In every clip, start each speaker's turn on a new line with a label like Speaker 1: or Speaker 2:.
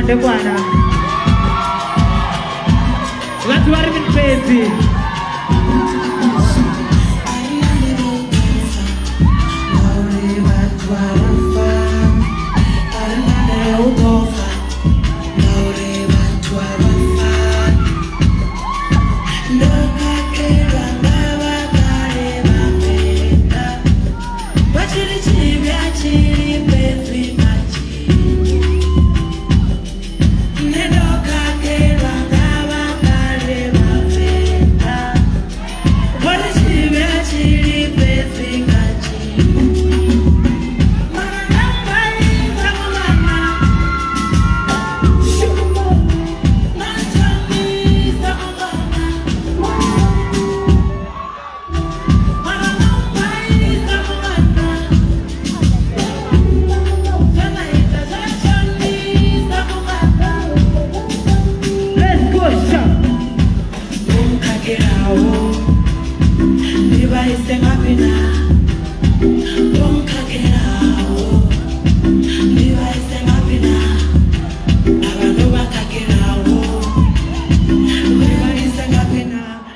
Speaker 1: Madekwana vhathu vha ri mini fhedzi. Let's go, sha.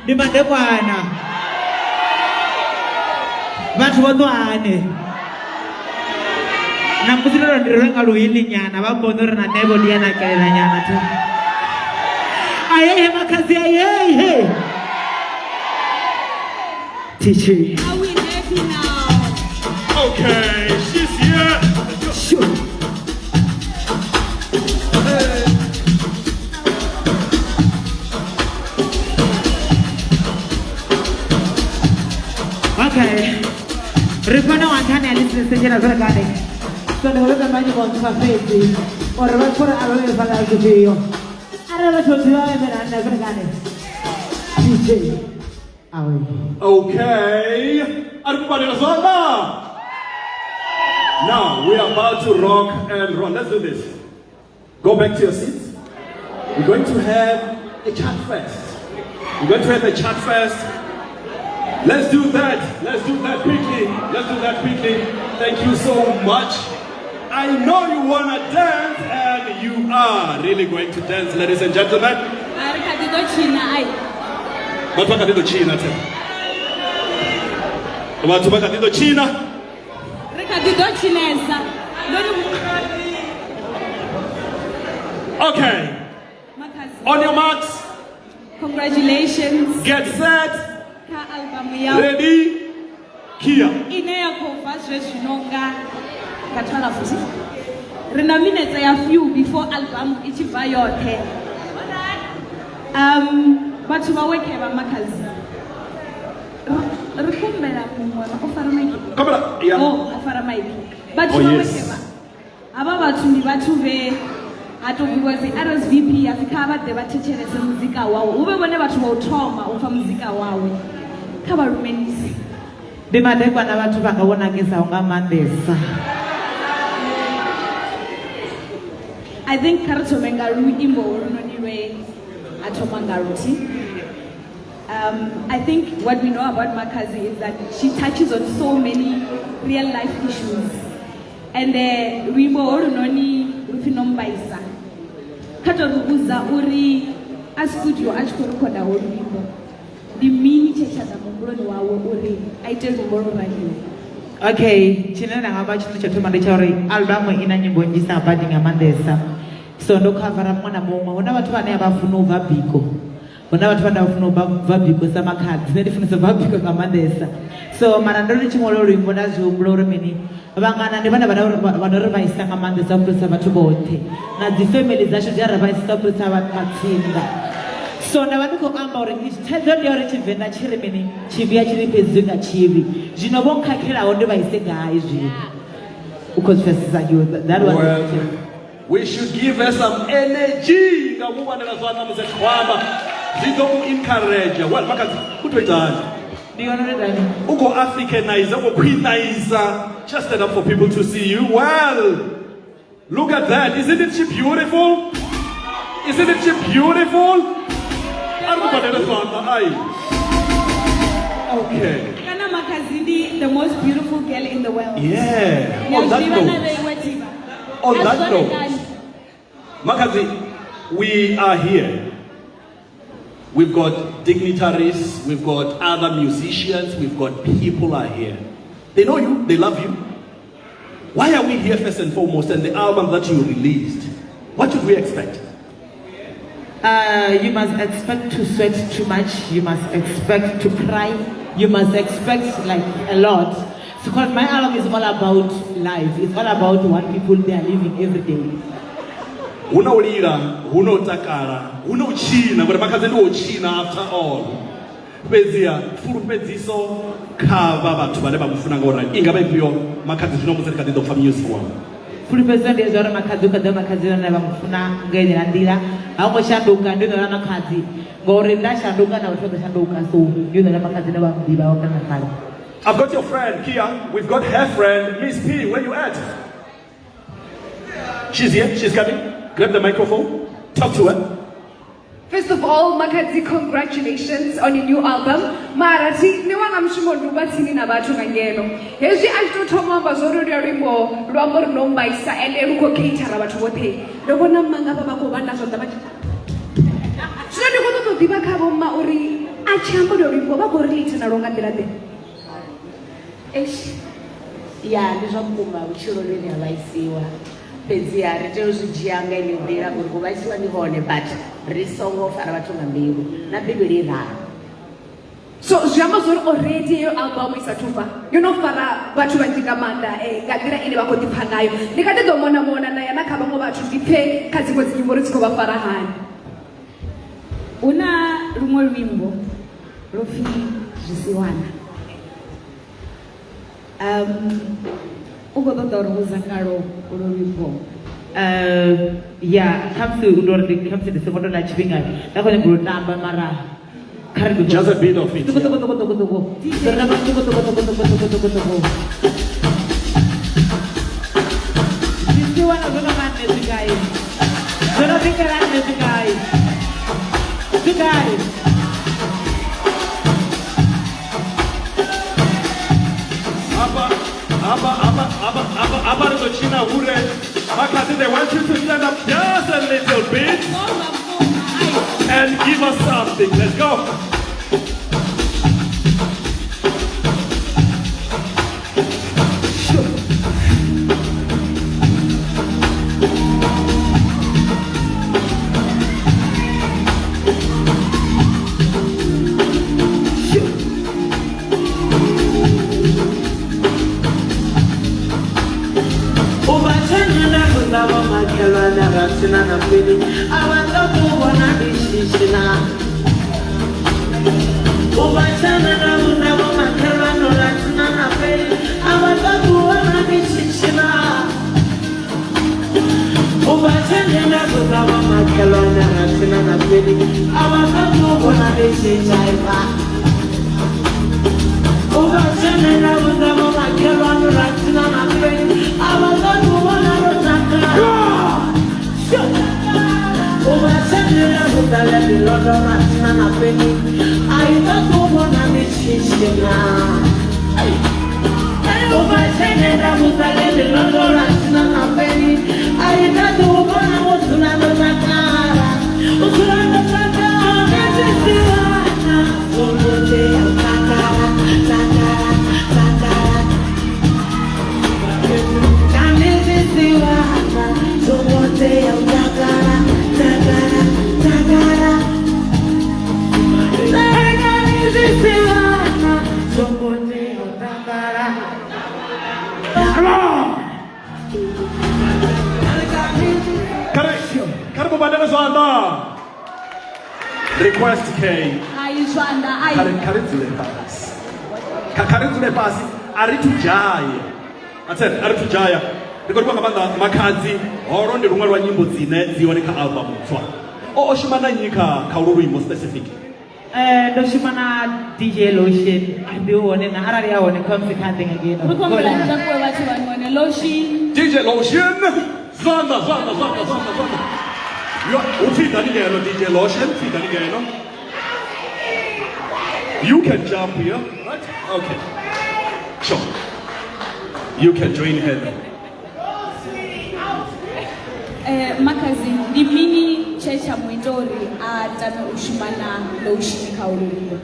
Speaker 1: Ndi madekwana vhathu vho ṱwa hani na musi ndo ndi rwe nga luhili nyana vha mbona uri na nṋe vho ndi ya nakelela nyana thi ayehe makhadzi ayehe tichi.
Speaker 2: Are we happy now?
Speaker 3: Okay, she's here.
Speaker 1: Sure. Okay. Ri fana wa nṱhani ha listening na zwone kale. So ndi khou ṱoḓa nyimbo ntswa fhedzi uri vha pfhe uri a vha vhe fhaḽa zwifhio. Arali vha tshi ḓivha vha imela nṋe zwone kale. DJ. Awe.
Speaker 3: Okay. Ari kubalela zwanḓa. Now we are about to rock and roll. Let's do this. Go back to your seats. We're going to have a chat first. We're going to have a chat first. Let's do that. Let's do that quickly. Let's do that quickly. Thank you so much. I know you wanna dance, and you are really going to dance, ladies and gentlemen.
Speaker 2: A ri kha ḓi ḓo tshina ai.
Speaker 3: Vhathu vha kha ḓi ḓo tshina the. Vhathu vha kha ḓi ḓo tshina.
Speaker 2: Ri kha ḓi ḓo tshinesa. Ndo ri
Speaker 3: Okay.
Speaker 2: Makhadzi.
Speaker 3: On your marks,
Speaker 2: Congratulations
Speaker 3: get set,
Speaker 2: kha album yau
Speaker 3: ready, Kia.
Speaker 2: ine ya khou bva zwezwino nga nga 12 futhi. Ri na minetse ya few before album i tshi bva yoṱhe. Vhathu vha weke vha Makhadzi. Ri humbela muṅwe o fara maiki.
Speaker 3: Kamera, yeah.
Speaker 2: Oh, o fara maiki. Vhathu
Speaker 3: Oh,
Speaker 2: vha
Speaker 3: yes.
Speaker 2: weke vha. Havha vhathu ndi vhathu vhe ha tou bviwa dzi RSVP ya pfi kha vha ḓe vha thetshelese muzika wawe. Hu vhe vhone vhathu vha u thoma u pfa muzika wawe. Kha vha lumelise.
Speaker 1: Ndi madekwana vhathu vhanga vho nakesaho nga maanḓesa.
Speaker 2: I think kha ri thome nga luimbo holunoni lwe a thoma nga luthi. I think what we know about Makhadzi is that she touches on so many real life issues. And luimbo holunoni lu pfi Nombaisa. Kha to ri vhudza uri a studio a tshi khou rekhoda holu luimbo ndi mini tshe tsha ḓa muhumbuloni wawe uri a ite luimbo lwo raliho?
Speaker 1: Okay, tshine nda nga amba tshithu tsha thoma ndi tsha uri album i na nyimbo nnzhisa badi nga maanḓesa. So ndo khavara muṅwe na muṅwe. Hu na vhathu vhane a vha funi u bva biko. Hu na vhathu vhane vha funa u bva biko sa Makhadzi. Nṋe ndi funesa u bva biko nga maanḓesa. So mara ndo ri tshi ṅwala luimbo nda zwi humbula uri mini vhangana ndi vhone vha no ri vhaisa nga maanḓesa u fhirisa vhathu vhoṱhe. Na dzi family dzashu dzi a ri vhaisa u fhirisa vhatsinda. So nda vha ndi khou amba uri thaidzo ndi ya uri Tshivenḓa tshi ri mini tshivhi a tshi lifhedzwi nga tshivhi. Zwino vho nkhakhelaho ndi vha ise gai zwino? U khou zwi pfesesa you that was
Speaker 3: Well, we should give her some energy. Nga mu wanela zwanḓa musi a tshi khou amba. Zwi ḓo mu encourage. Well, Makhadzi, u tou ita hani?
Speaker 1: Ndi yone uri dani.
Speaker 3: U khou Africanize, u khou khwinaisa. Just stand up for people to see you. Well, look at that. Isn't it she beautiful? Isn't it she beautiful? A ri ku badele zwanḓa, ai. Okay.
Speaker 2: Kana Makhadzi ndi the most beautiful girl in the world.
Speaker 3: Yeah.
Speaker 2: Ni a
Speaker 3: On that
Speaker 2: zwi ḓivha na
Speaker 3: note.
Speaker 2: vheiwe Tiva.
Speaker 3: On
Speaker 2: A
Speaker 3: that
Speaker 2: zwi
Speaker 3: note.
Speaker 2: kani.
Speaker 3: Makhadzi, we are here. We've got dignitaries, we've got other musicians, we've got people are here. They know you, they love you. Why are we here first and foremost? And the album that you released, what should we expect?
Speaker 1: You must expect to sweat too much. You must expect to cry. You must expect like a lot. Because my album is all about life. It's all about what people they are living every day.
Speaker 3: Hu na u lila, hu na u takala, hu na u tshina, ngori Makhadzi ndi wo tshina after all. Fhedziha fulufhedziso kha vha vhathu vhane vha mu funa nga u rali i nga vha ifhio Makhadzi zwino musi ri kha ḓi ḓo pfa music wawe?
Speaker 1: Fulufhedziso ndi zwa uri Makhadzi u kha ḓi vha Makhadzi vhane vha mu funa nga yeneiḽa nḓila. Ha ngo shanduka, ndi honouḽa Makhadzi ngori nda shanduka na vhathu vha ḓo shanduka, so ndi honouḽa Makhadzi ane vha mu ḓivha wa kale na kale.
Speaker 3: I've got your friend Kia. We've got her friend Miss P. Where you at? She's here. She's coming. Grab the microphone. Talk to her.
Speaker 4: First of all, Makhadzi, congratulations on your new album. Mara thi ni wanga mushumo ndi u vha tsini na vhathu nga ngeno. Hezwi a tshi tou thoma u amba zwo ri luya luimbo lu amba uri no mbaisa ende lu khou cater vhathu vhoṱhe. Ndo vhona mma nga vha vha khou vha na zwanḓa vha tshi Zwino ndi khou ṱoḓa u ḓivha kha vho mma uri a tshi amba luya luimbo vha khou relate nalwo nga nḓila ḓe.
Speaker 5: Eish, ya ndi zwa vhukuma vhutshiloni ri a vhaisiwa fhedziha ri tea u zwi dzhia nga heneyo nḓila uri u vhaisiwa ndi hone but ri songo fara vhathu nga mbilu na bivhili i ralo.
Speaker 4: So zwi amba zwori already heyo album i sathu bva yo no fara vhathu vhanzhi nga maanḓa eh, nga nḓila ine vha khou ḓipfa ngayo. Ndi kha ḓi ḓo mona mona na ya na kha vhaṅwe vhathu ndi pfhe kha dziṅwe dzi nyimbo uri dzi khou vha fara hani.
Speaker 2: Hu na luṅwe luimbo lu pfi Zwisiwana. Um, u khou ṱoḓa uri vhudza ngalo ulo luimbo.
Speaker 1: Ya khamusi u tori ndi khamusi ndi songo tou na tshifhinga nda khou nyanga u tamba mara kha ri
Speaker 3: Just a bit of it.
Speaker 1: Tuku tuku tuku tuku tuku. Tuku tuku tuku tuku tuku tuku tuku. Zwisiwana zwo no nga nṋe zwi gai? Zwo no bikela nṋe zwi gai? Zwi gai?
Speaker 3: Hafha, hafha, hafha, hafha, hafha, hafha ri ḓo tshina hure. Makhadzi, they want you to stand up just a little bit and give us something. Let's go.
Speaker 6: U vha tshanya nda vhudza vho makhelwane ra tsina na pfini a vha ṱoḓi u vhona ndi tshi tshina. U vha tshanya nda vhudza vho makhelwane ra tsina na pfini a vha ṱoḓi u vhona ndi tshi tshina. U vha tshanya nda vhudza vho makhelwane ra tsina na pfini a vha ṱoḓi u vhona ndi tshi dzhaiva. U vha tshanya nda vhudza vho makhelwane ra tsina na pfini a vha ṱoḓi u vhona ro takala. U vha tshanya nda vhudza ḽeḓilondo ra tsina na pfini a i ṱoḓi u vhona ndi tshi tshina. U vha tshanya nda vhudza ḽeḓilondo ra tsina na pfini a i ṱoḓi u vhona u dzula ndo takala. U dzula ndo takala zwisiwana songo tea u takala takala takala. Kani zwisiwana songo tea u takala takala takala. Kani zwisiwana songo tea u takala.
Speaker 3: Kha ri mubandele zwanḓa. Request K.
Speaker 2: Ai zwanḓa ai.
Speaker 3: Kha ri dzule fhasi. Kha ri dzule fhasi. A ri thu dzhaya. Athe a ri thu dzhaya. Ndi khou livhuwa nga maanḓa Makhadzi. Holo ndi luṅwe lwa nyimbo dzine dzi hone kha album ntswa. O shuma na nnyi kha ulu luimbo specific?
Speaker 1: Ndo shuma na DJ Lotion. Ndi hone na arali a hone kha musi kha ḓe nga ngeno.
Speaker 2: Ri khou humbela ri takuwe vhathu vha hone Lotion.
Speaker 3: DJ Lotion. Zwanḓa, zwanḓa, zwanḓa, zwanḓa, zwanḓa. Yo, upfi ḓani ngeno DJ Lotion, upfi ḓani ngeno. You can jump here, right? Okay. Sure. You can join her.
Speaker 2: Makhadzi, Ndi mini tshe tsha mu ita uri a tame u shuma na Lotion kha ulu luimbo?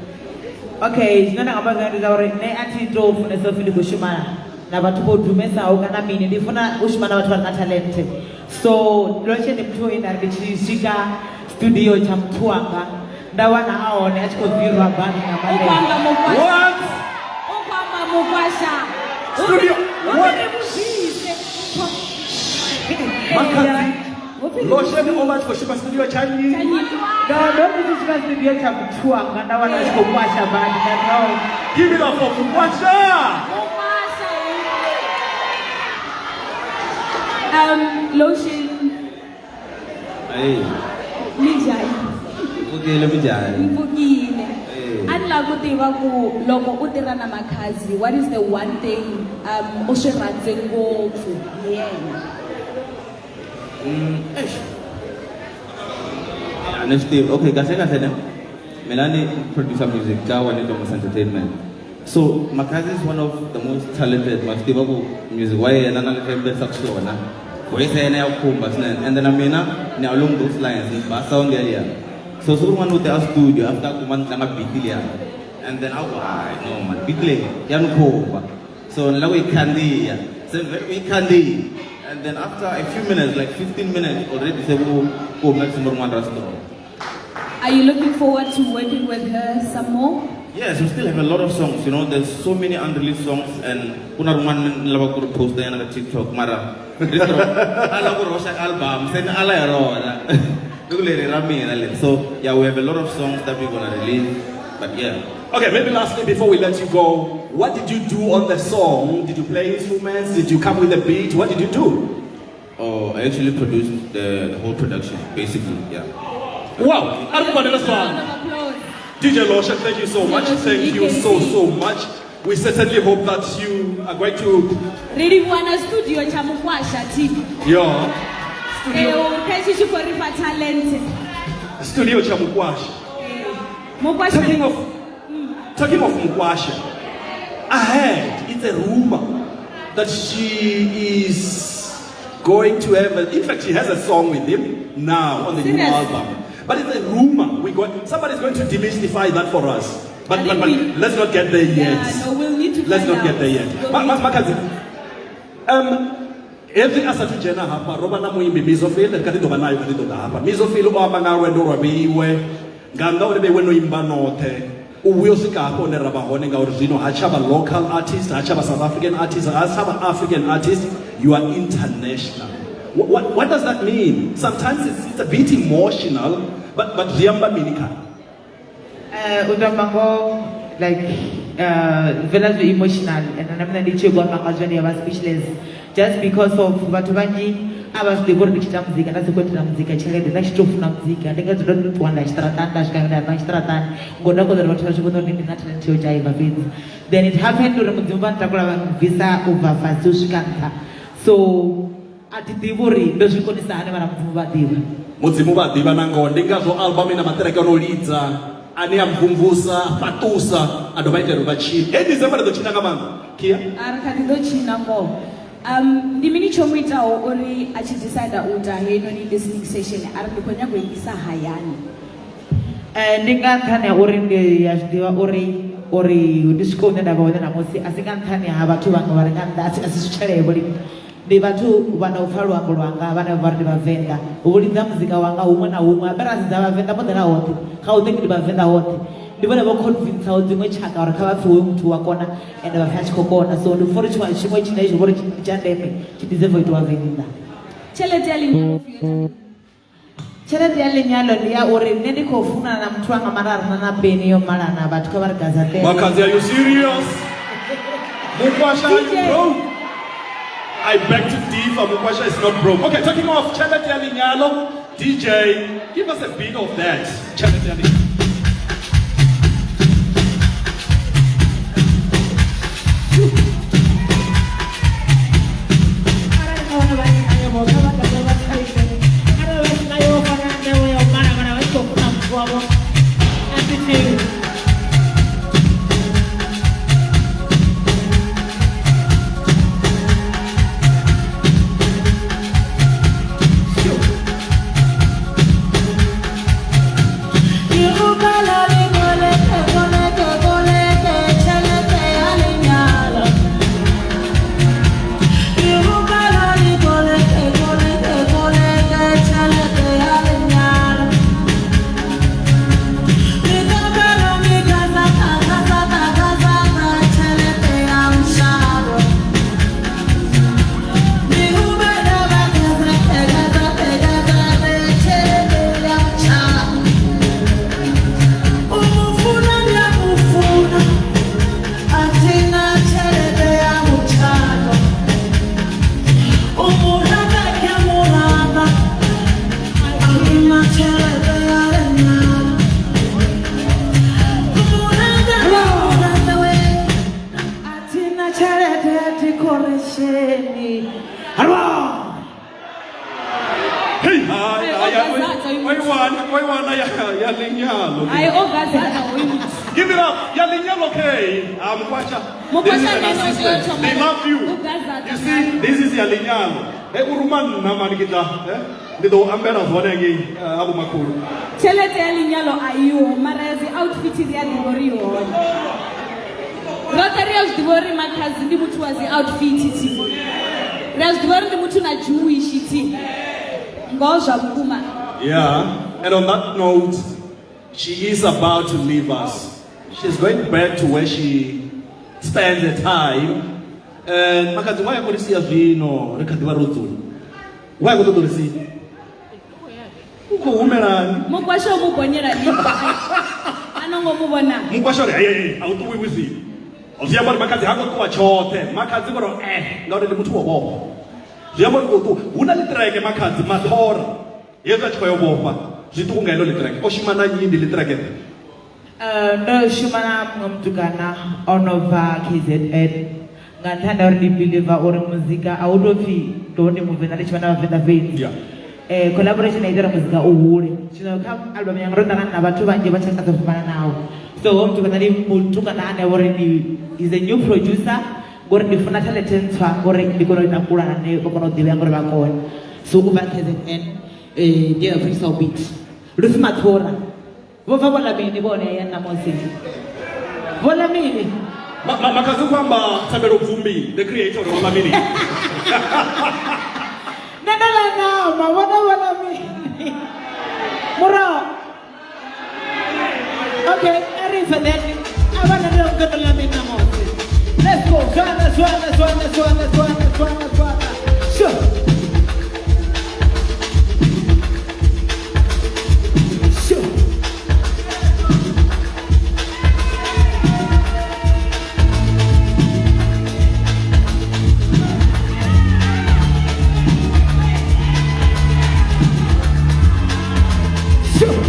Speaker 1: Okay, zwine nda nga amba zwone ndi zwa uri nṋe a thi to funesa upfhi ndi khou shuma na vhathu vho dumesaho kana mini ndi funa u shuma na vhathu vha re na talent so Lotion ndi muthu ine nda ri ndi tshi swika studio tsha muthu wanga nda wana a hone a tshi khou bvirwa bani nga
Speaker 2: U khou
Speaker 1: maanḓesa
Speaker 2: amba mukwasha.
Speaker 3: What?
Speaker 2: U khou amba mukwasha.
Speaker 3: Studio,
Speaker 2: Hu
Speaker 3: what?
Speaker 2: pfi ri vhudzise.
Speaker 3: Makhadzi.
Speaker 2: Hu pfi ri
Speaker 3: Lotion o vha a tshi khou shuma studio tsha nnyi?
Speaker 2: tsha nnyi?
Speaker 1: No, ndo ri ndi tshi swika studio tsha muthu wanga nda wana a tshi khou kwasha bani nda no
Speaker 3: Give it up for Mukwasha.
Speaker 2: Mukwasha. Lotion
Speaker 7: Hey,
Speaker 2: minjhani?
Speaker 7: mpfukile minjhani?
Speaker 2: Mpfukile.
Speaker 7: Eh.
Speaker 2: A ni lava ku tiva ku loko u tirha na Makhadzi, what is the one thing u swi rhandze ngopfu hi yena?
Speaker 7: Eish. A ni swi tivi. Okay, kahle kahle ne. Mina ni producer music ka One Thomas Entertainment. So Makhadzi is one of the most talented. Ma swi tiva ku music wa yena na leswi a yimbelisaka swona. Voice ya yena ya khumba swinene. And then na mina ni along those lines ni ba sound yaliya. So siku rin'wana u te a studio after a kuma ni tlanga beat liya. And then a ku hayi no man beat leyi ya ni khumba. So ni lava ku yi khandziya. Se ni vhele ku yi khandziya. And then after a few minutes, like 15 minutes already se ku ku hume risimu rin'wana ra story.
Speaker 2: Are you looking forward to working with her some more?
Speaker 7: Yes, we still have a lot of songs, you know, there's so many unreleased songs and ku na rin'wana ni lava ku ri posta nyana ka TikTok mara a lava ku roxa album se ni ala hi rona. Ni ku leri ra mina leri. So yeah, we have a lot of songs that we're gonna release, but yeah.
Speaker 3: Okay, maybe lastly before we let you go, what did you do on the song? Did you play instruments? Did you come with a beat? What did you do?
Speaker 7: Oh, I actually produced the whole production, basically, yeah.
Speaker 3: Wow, a ri ku vanela
Speaker 2: Round
Speaker 3: swana.
Speaker 2: of applause.
Speaker 3: DJ Lotion, thank you so much. Thank you so, so much. We certainly hope that you are going to...
Speaker 2: Ri livhuwa na studio tsha Mukwasha TV.
Speaker 3: Yeah. Studio.
Speaker 2: Kha tshi tshi khou ri fha talent.
Speaker 3: Studio tsha Mukwasha.
Speaker 2: Mukwasha.
Speaker 3: Talking of Mukwasha, I heard it's a rumor that she is going to have, a, in fact, she has a song with him now on the new
Speaker 2: Serious?
Speaker 3: album. But it's a rumor. Somebody's going to demystify that for us. But
Speaker 2: I think we
Speaker 3: let's not get there
Speaker 2: Yeah,
Speaker 3: yet.
Speaker 2: no, we'll need to
Speaker 3: Let's
Speaker 2: find
Speaker 3: not get
Speaker 2: out.
Speaker 3: there yet.
Speaker 2: We'll need to
Speaker 3: Makhadzi, hezwi a sathu dzhena hafha ro vha na muimbi Mizofil, ri kha ḓi ḓo vha nayo kha ḓi ḓo ḓa hafha. Mizofil o amba nga lwendo lwa vheiwe nga nnḓa uri vheiwe no imba noṱhe u vhuya u swika hafho hune ra vha hone, ngauri zwino ha tsha vha local artist, ha tsha vha South African artist, ha tsha vha African artist, you are international. What does that mean? Sometimes it's a bit emotional, but zwi amba mini kha?
Speaker 1: U tamba ngo vela zwi emotional, and na mina ndi tshi khou amba nga zwone ya vha speechless just because of vhathu vhanzhi a vha zwi ḓivhi uri ndi tshi ita muzika nda si khou itela muzika tshelede, nda tshi tou funa muzika ndi nga dzo ndo ṱuwa nda tshiṱaratani nda swika nda nda tshiṱaratani ngo nda kona uri vhathu vha zwi vhona uri ndi na talent yo dzhaiva fhedzi. Then it happened uri mudzimu vha ntakula vha bvisa u bva fhasi u swika nṱha, so a thi ḓivhi uri ndo zwi konisa hani mara mudzimu vha ḓivha.
Speaker 3: Mudzimu vha ḓivha na ngoho, ndi ngazwo album ina maṱireke ono lidza ane a mvumvusa, fhaṱusa, a dovha itela uri vha tshine. Hei December ri ḓo tshina nga maanḓa. Kia?
Speaker 2: A ri kha ḓi ḓo tshina ngoho. Ndi mini tsho mu itaho uri a tshi decide u ita heinoni listening session a ri ndi khou nyaga u i isa hayani?
Speaker 1: Ndi nga nṱhani ha uri ndi ya zwi ḓivha uri ndi swike hune nda vha hone ṋamusi, a si nga nṱhani ha vhathu vhaṅwe vha re nga nnḓa, a si zwitshelevho lini. Ndi vhathu vha no pfa luambo lwanga vhane vha ri ndi Vhavenḓa, vho lidza muzika wanga huṅwe na huṅwe, habe ra sedza Vhavenḓa vho ḓala hoṱhe, Gauteng ndi Vhavenḓa hoṱhe. Ndi vhone vho convinceaho dziṅwe tshaka uri kha vha pfhe hoyu muthu wa kona, ende vha pfhe a tshi khou kona. So ndi pfha uri tshiṅwe na tshiṅwe tshine tsho vhori ndi tsha ndeme tshi deserve u itiwa Venḓa.
Speaker 2: Tshelede ya lenyalo fhio ya
Speaker 1: Tshelede ya lenyalo ndi ya uri nṋe ndi khou funana na muthu wanga mara a re na peni yo malana, vhathu kha vha ri gazaṱele.
Speaker 3: Makhadzi, are you serious? Mukwasha, are you
Speaker 2: DJ.
Speaker 3: broke? I beg to differ, Mukwasha is not broke. Okay, talking of tshelede ya lenyalo, DJ, give us a bit of that. Tshelede ya lenyalo.
Speaker 6: Arali na vhona vha nayo vho, kha vha ḓe vha ṱalise. Arali vha si nayo vho fana na nṋe ya u mala mara vha tshi khou funa muthu wavho, a thi tshiwi.
Speaker 1: Harwa!
Speaker 3: Hey,
Speaker 2: Hey,
Speaker 3: hi,
Speaker 2: o gazata hoyu muthu.
Speaker 3: Oiwana ya lenyalo.
Speaker 2: Hai o gazata hoyu muthu.
Speaker 3: Give it up. Ya lenyalo okay. Mukwasha.
Speaker 2: Mukwasha
Speaker 3: This is an
Speaker 2: ndi ene o tea u
Speaker 3: assistant.
Speaker 2: thoma
Speaker 3: They love you.
Speaker 2: u gazata
Speaker 3: You see, this is ya lenyalo. Hey, u ruma nna mani ke tla, eh? Ndi ḓo ambela zwone ngei ha vhomakhulu.
Speaker 2: Tshelede ya lenyalo a iho mara ya dzi outfit ri a ḓivha uri i hone. Roṱhe ri a zwi ḓivha uri Makhadzi ndi muthu wa dzi outfit thi. Ri a zwi ḓivha uri ndi muthu na Jewish thi. Ngoho zwa vhukuma.
Speaker 3: Yeah, and on that note, she is about to leave us. She's going back to where she spends her time. And Makhadzi, why khou ri sia zwino ri kha ḓi vha ro dzula? Why khou ṱoḓa u ri sia? U khou humelani?
Speaker 2: Mukwasha o mu gonyela lini? A no ngo mu vhona.
Speaker 3: Mukwasha uri hey, hey, a u ṱuwiwi zwino. Zwi amba uri Makhadzi ha ngo ṱuwa tshoṱhe. Makhadzi vho ro ngauri ndi muthu wo vhofha. Zwi amba uri khou ṱuwa. Hu na ḽiṱireke Makhadzi maṱhora. Hezwi a tshi khou yo vhofha zwiṱuku nga heḽo ḽiṱireke. O shuma na nnyi ndi ḽiṱireke?
Speaker 1: Ndo shuma na muṅwe mutukana o no bva KZN nga nṱhani ha uri ndi believer uri muzika a u tou pfhi ndo ndi muvenḓa ndi tshi vha na vhavenḓa fhedzi. Collaboration i ita uri muzika u hule. Zwino kha album yanga ndo ṱangana na vhathu vhanzhi vha tshaka dzo fhambananaho. So hoyu mutukana ndi mutukana ane a vha uri ndi is a new producer ngori ndi funa talent ntswa ngori ndi kone u ita pulane vha kone u ḓivhea ngori vha kone. So u bva KZN ndi ene producer beat. Lufi Mathura. Vho bva vho ḽa mini vhone ya ṋamusi? Vho ḽa mini?
Speaker 3: Makhadzi u khou amba Thabelo Bvumbi, the creator uri vho ḽa mini?
Speaker 1: Nṋe ndo ḽa ṋama, vhone vho ḽa mini? Muroho. Okay, a ri pfe then. A vha nṋe ndo ḽa mini ṋamusi? Let's go. Zwana, zwana, zwana, zwana, zwana, zwana, zwana. Sure. Sure. Sure.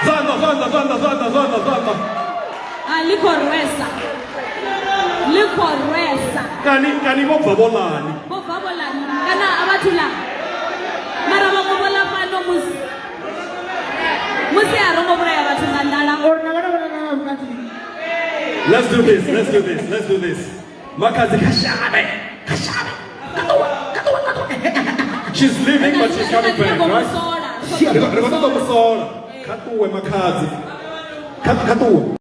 Speaker 3: Zwanḓa, zwanḓa, zwanḓa, zwanḓa, zwanḓa, zwanḓa.
Speaker 2: A ḽi khou rwesa. Ḽi khou rwesa.
Speaker 3: Kani, kani vho bva vho ḽani?
Speaker 2: Vho bva vho ḽani? Kana a vhathu ḽa? Mara vhaṅwe vho ḽa fhano musi. Musi a ro ngo vhulaya vhathu nga nḓala.
Speaker 1: Uri na vhana vha na vhukati.
Speaker 3: Let's do this, let's do this, let's do this. Makhadzi kha shavhe, kha shavhe. Kha ṱuwe, kha ṱuwe, kha ṱuwe. She's leaving but she's coming back, right? Ri khou ṱoḓa musola. Kha ṱuwe Makhadzi. Kha ṱuwe.